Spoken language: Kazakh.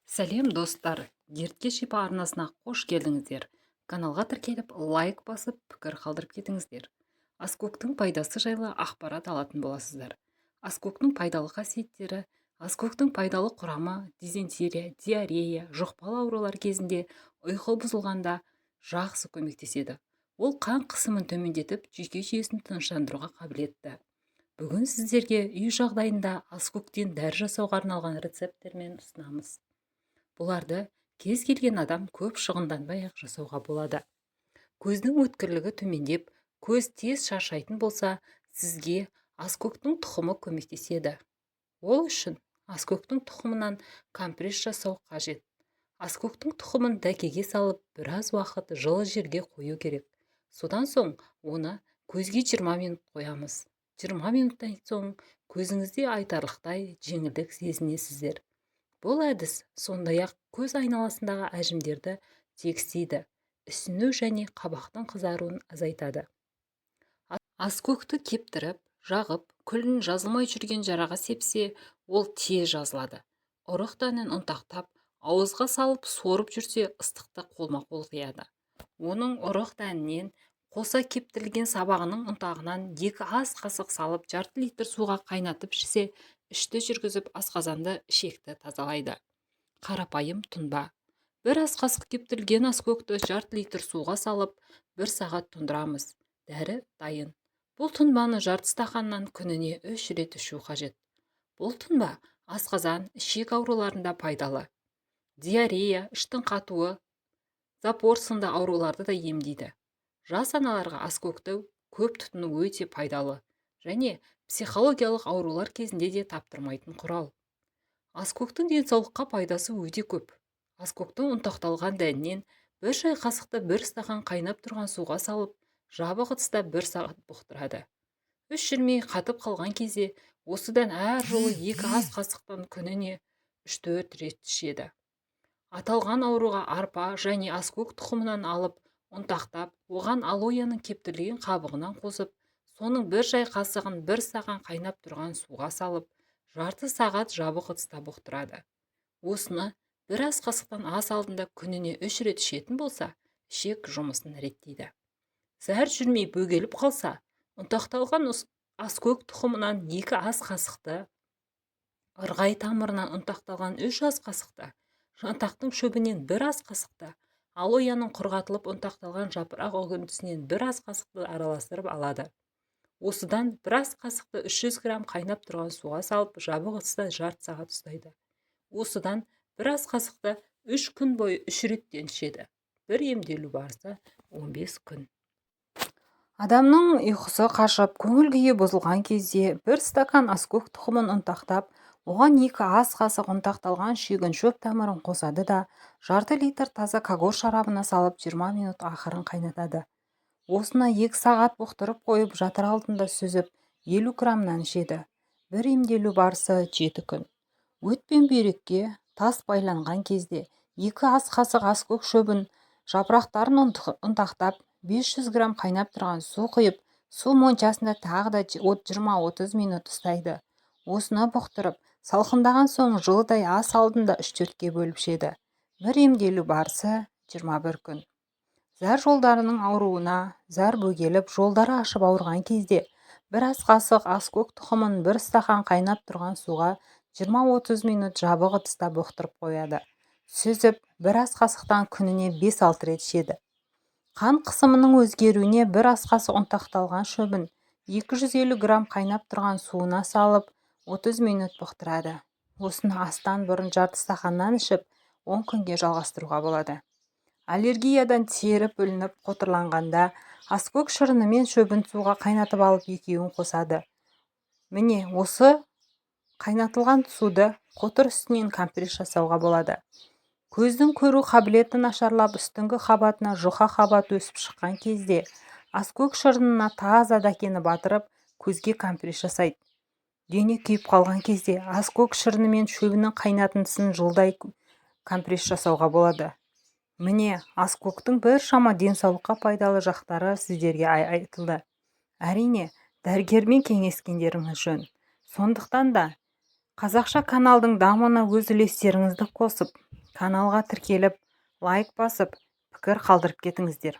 Сәлем, достар! Дертке шипа арнасына қош келдіңіздер! Каналға тіркеліп, лайк басып, пікір қалдырып кетіңіздер. Аскөктің пайдасы жайлы ақпарат алатын боласыздар. Аскөктің пайдалы қасиеттері. Аскөктің пайдалы құрамы дизентерия, диарея, жұқпалы аурулар кезінде, ұйқы бұзылғанда жақсы көмектеседі. Ол қан қысымын төмендетіп, жүйке жүйесін тыныштандыруға қабілетті. Бүгін сіздерге үй жағдайында аскөктен дәрі жасауға арналған рецепттермен ұсынамыз. Бұларды кез келген адам көп шығынданбай-ақ жасауға болады. Көздің өткірлігі төмендеп, көз тез шаршайтын болса, сізге аскөктің тұқымы көмектеседі. Ол үшін аскөктің тұқымынан компресс жасау қажет. Аскөктің тұқымын дәкеге салып, біраз уақыт жылы жерге қою керек. Содан соң оны көзге 20 минут қоямыз. 20 минуттан соң көзіңізде айтарлықтай жеңілдік сезінесіздер. Бұл әдіс сондай-ақ көз айналасындағы әжімдерді тегістейді, ісіну және қабақтың қызаруын азайтады. Аскөкті кептіріп, жағып, күлін жазылмай жүрген жараға сепсе, ол тез жазылады. Ұрық дәнін ұнтақтап, ауызға салып сорып жүрсе, ыстықты қолма-қол қияды. Оның ұрық дәнінен қоса кептірілген сабағының ұнтағынан 2 ас қасық салып, жарты литр суға қайнатып ішсе, ішті жүргізіп, асқазанды, ішекті тазалайды. Қарапайым тұнба. 1 ас қасық кептірілген аскөкті жарты литр суға салып, 1 сағат тұндырамыз. Дәрі дайын. Бұл тұнбаны жарты стақаннан күніне 3 рет ішу қажет. Бұл тұнба асқазан, ішек ауруларында пайдалы. Диарея, іштің қатуы, запор сынды ауруларды да емдейді. Жас аналарға аскөкті көп тұтыну өте пайдалы және психологиялық аурулар кезінде де таптырмайтын құрал. Аскөктің денсаулыққа пайдасы өте көп. Аскөктің ұнтақталған дәнінен 1 шай қасықты 1 стақан қайнап тұрған суға салып, жабық ыдыста 1 сағат бұқтырады. Іш жүрмей қатып қалған кезде осыдан әр жолы 2 ас қасықтан күніне 3-4 рет ішеді. Аталған ауруға арпа және аскөк тұқымынан алып, ұнтақтап, оған алояның кептірілген қабығынан қосып, соның 1 шай қасығын 1 стақан қайнап тұрған суға салып, жарты сағат жабық ыдыста бұқтырады. Осыны 1 ас қасықтан ас алдында күніне 3 рет ішетін болса, ішек жұмысын реттейді. Зәр жүрмей бөгеліп қалса, ұнтақталған аскөк тұқымынан 2 ас қасықты, ырғай тамырынан ұнтақталған 3 ас қасықты, жантақтың шөбінен 1 ас қасықты, алояның құрғатылып ұнтақталған жапырақ үгіндісінен 1 ас қасықты араластырып алады. Осыдан 1 ас қасықты 300 грамм қайнап тұрған суға салып, жабық ыдыста жарты сағат ұстайды. Осыдан 1 ас қасықты 3 күн бойы 3 реттен ішеді. Бір емделу барысы 15 күн. Адамның ұйқысы қашып, көңіл күйі бұзылған кезде 1 стакан аскөк тұқымын ұнтақтап, оған 2 ас қасық ұнтақталған шүйгін шөп тамырын қосады да, жарты литр таза кагор шарабына салып, 20 минут ақырын қайнатады. Осыны 2 сағат бұқтырып қойып, жатыр алдында сүзіп, 50 граммнан ішеді. Бір емделу барысы 7 күн. Өт пен бүйрекке тас байланған кезде 2 ас қасық аскөк шөбін жапырақтарын ұнтақтап, 500 грамм қайнап тұрған су құйып, су моншасында тағы да 20-30 минут ұстайды. Осыны бұқтырып, салқындаған соң жылыдай ас алдында 3-4-ке бөліп ішеді. Бір емделу барысы 21 күн. Зәр жолдарының ауруына, зәр бөгеліп, жолдары ашып ауырған кезде 1 ас қасық аскөк тұқымын 1 стақан қайнап тұрған суға 20-30 минут жабық ыдыста бұқтырып қояды. Сүзіп, 1 ас қасықтан күніне 5-6 рет ішеді. Қан қысымының өзгеруіне 1 ас қасық ұнтақталған шөбін 250 грамм қайнап тұрған суына салып, 30 минут бұқтырады. Осыны астан бұрын жарты стақаннан ішіп, 10 күнге жалғастыруға болады. Аллергиядан тері бүлініп қотырланғанда аскөк шырыны мен шөбін суға қайнатып алып, екеуін қосады. Міне, осы қайнатылған суды қотыр үстінен компресс жасауға болады. Көздің көру қабілеті нашарлап, үстіңгі қабатына жұқа қабат өсіп шыққан кезде аскөк шырынына таза дәкені батырып, көзге компресс жасайды. Дене күйіп қалған кезде аскөк шырыны мен шөбінің қайнатындысын жылдай компресс жасауға болады. Міне, аскөктің біршама денсаулыққа пайдалы жақтары сіздерге айтылды. Әрине, дәрігермен кеңескендеріңіз жөн. Сондықтан да Қазақша каналдың дамуына өз үлестеріңізді қосып, каналға тіркеліп, лайк басып, пікір қалдырып кетіңіздер.